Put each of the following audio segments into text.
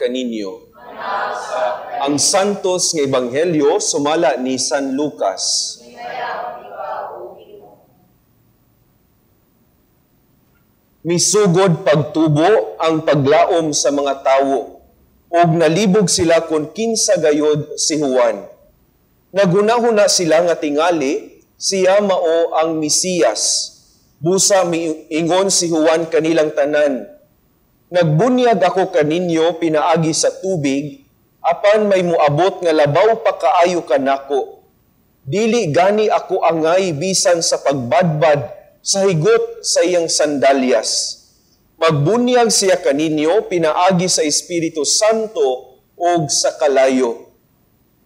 kaninyo. Ang Santos nga Ebanghelyo sumala ni San Lucas. Misugod pagtubo ang paglaom sa mga tawo, ug nalibog sila kon kinsa gayod si Juan. Nagunahuna sila nga tingali siya mao ang Mesiyas. Busa miingon si Juan kanilang tanan, "Nagbunyag ako kaninyo pinaagi sa tubig, apan may muabot nga labaw pa kaayo kanako. Dili gani ako angay bisan sa pagbadbad sa higot sa iyang sandalyas. Magbunyag siya kaninyo pinaagi sa Espiritu Santo ug sa kalayo."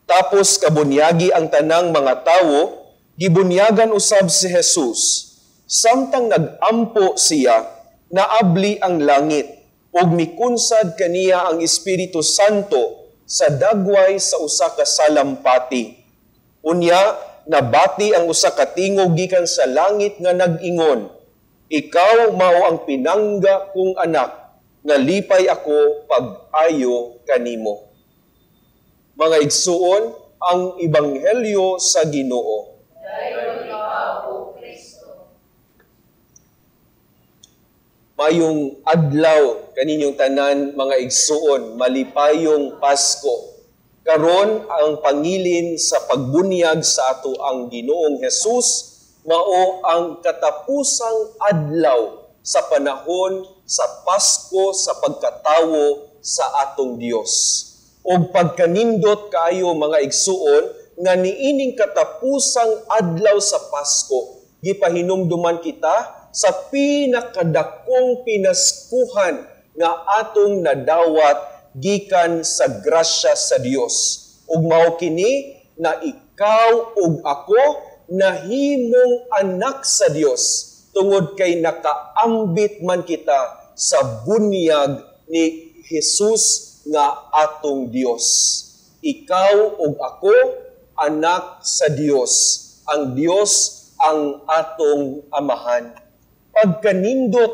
Tapos kabunyagi ang tanang mga tawo, gibunyagan usab si Jesus. Samtang nagampo siya, naabli ang langit, ug mikunsad kaniya ang Espiritu Santo sa dagway sa usa ka salampati. Unya, nabati ang usa ka tingog gikan sa langit nga nag-ingon, "Ikaw mao ang pinangga kong anak, nalipay ako pag-ayo kanimo." Mga igsuon, ang Ebanghelyo sa Ginoo. Mayong adlaw kaninyong tanan, mga igsuon, malipayong Pasko. Karon ang pangilin sa pagbunyag sa ato ang Ginoong Hesus mao ang katapusang adlaw sa panahon sa Pasko sa pagkatawo sa atong Dios. Og pagkanindot kaayo, mga igsuon, nga niining katapusang adlaw sa Pasko, gipahinumduman kita sa pinakadakong pinaskuhan nga atong nadawat gikan sa grasya sa Dios. Ug mao kini na ikaw ug ako nahimong anak sa Dios tungod kay nakaambit man kita sa bunyag ni Jesus nga atong Dios. Ikaw ug ako anak sa Dios. Ang Dios ang atong amahan. Pagkanindot,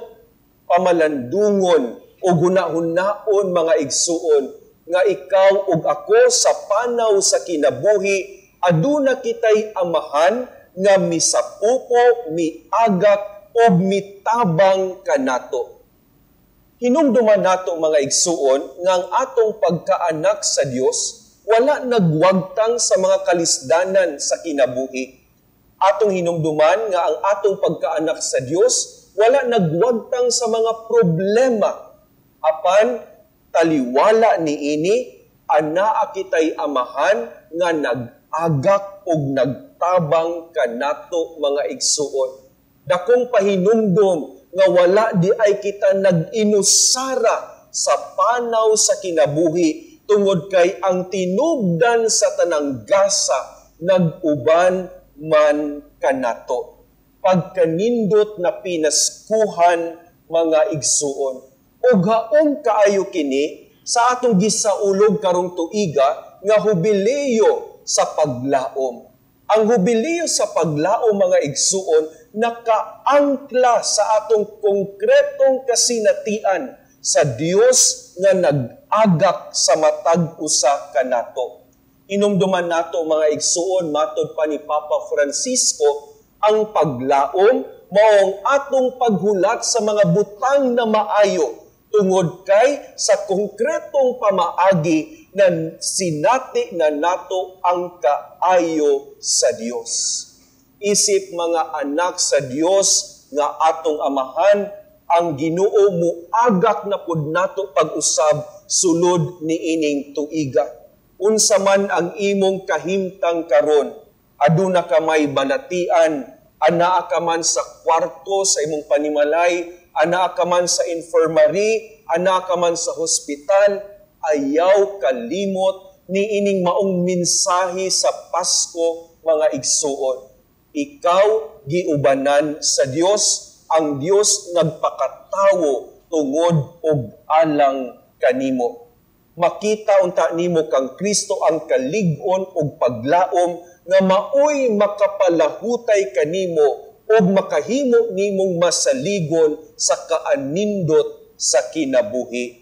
pamalandungon o gunahunaon, mga igsuon, nga ikaw ug ako sa panaw sa kinabuhi aduna kitay amahan nga misapupo, miagak ug mitabang kanato. Hinumduman nato, mga igsuon, nga ang atong pagkaanak sa Dios wala nagwagtang sa mga kalisdanan sa kinabuhi. Atong hinumduman nga ang atong pagkaanak sa Dios wala nagwagtang sa mga problema. Apan taliwala niini, anaa kitay amahan nga nag-agak ug nagtabang kanato, mga igsuon. Dakong pahinumdum nga wala di ay kita nag-inusara sa panaw sa kinabuhi tungod kay ang tinubdan sa tanang gasa nag-uban man kanato. Pagkanindot na pinaskuhan, mga igsuon. Ug haong kaayo kini sa atong gisaulog karong tuiga nga hubileyo sa paglaom. Ang hubileyo sa paglaom, mga igsuon, nakaangkla sa atong konkretong kasinatian sa Dios nga nag-agak sa matag usa kanato. Inumduman nato, mga igsuon, matod pa ni Papa Francisco, ang paglaom mao ang atong paghulat sa mga butang na maayo tungod kay sa konkretong pamaagi na sinati na nato ang kaayo sa Dios. Isip mga anak sa Dios nga atong amahan, ang Ginoo muagak na pud nato pag-usab sulod niining tuiga. Unsa man ang imong kahimtang karon, aduna ka may balatian, anaa ka man sa kwarto sa imong panimalay, anaa ka man sa infirmary, anaa ka man sa hospital, ayaw kalimot niining maong mensahe sa Pasko, mga igsuon. Ikaw giubanan sa Dios, ang Dios nagpakatawo tungod og alang kanimo. Makita unta nimo kang Kristo ang kalig-on ug paglaom nga maoy makapalahutay kanimo ug makahimo nimong masaligon sa kaanindot sa kinabuhi.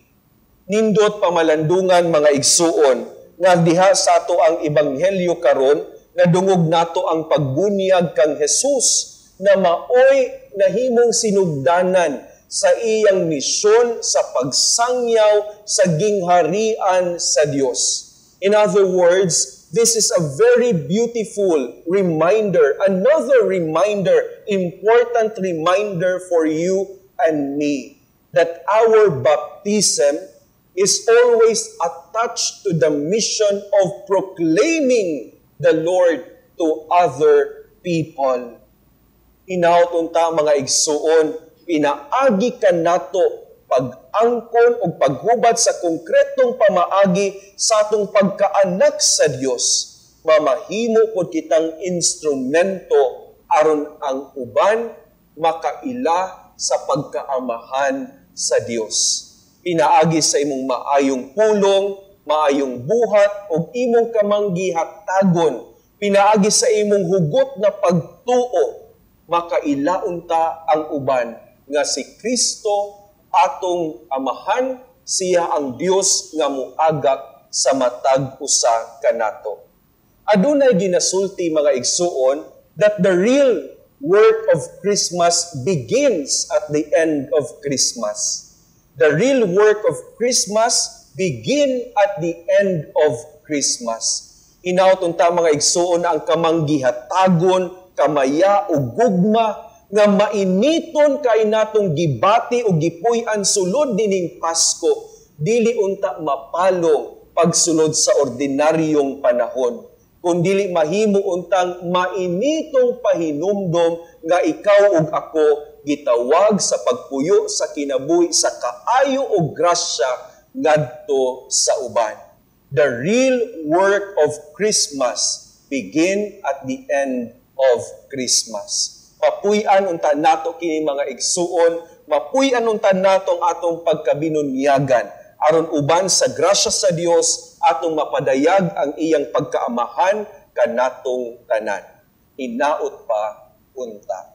Nindot pamalandungan, mga igsuon, nga diha sa ato ang ebanghelyo karon, nadungog nato ang pagbunyag kang Jesus na maoy nahimong sinugdanan sa iyang misyon sa pagsangyaw sa gingharian sa Dios. In other words, this is a very beautiful reminder, another reminder, important reminder for you and me that our baptism is always attached to the mission of proclaiming the Lord to other people. Hinaot unta, mga igsuon, pinaagi kanato pag-angkon o paghubat sa konkretong pamaagi sa atong pagkaanak sa Dios, mamahimo pod kitang instrumento aron ang uban makaila sa pagkaamahan sa Dios. Pinaagi sa imong maayong pulong, maayong buhat ug imong kamanggihatagon, pinaagi sa imong hugot na pagtuo, makaila unta ang uban nga si Kristo atong Amahan, siya ang Dios nga muagak sa matag usa kanato. Adunay ginasulti, mga igsuon, that the real work of Christmas begins at the end of Christmas. The real work of Christmas begin at the end of Christmas. Hinaot unta, mga igsuon, ang kamanggihatagon, kamaya ug gugma nga mainiton kay natong gibati o gipuy-an sulod nining Pasko, dili unta mapalong pagsulod sa ordinaryong panahon, kundili mahimo untang mainitong pahinumdom nga ikaw ug ako gitawag sa pagpuyo sa kinabuhi sa kaayo ug grasya ngadto sa uban. The real work of Christmas begin at the end of Christmas. Mapuy-an unta nato kini, mga igsuon, mapuy-an unta nato ang atong pagkabinunyagan aron uban sa grasya sa Dios atong mapadayag ang iyang pagkaamahan kanatong tanan. Hinaot pa unta.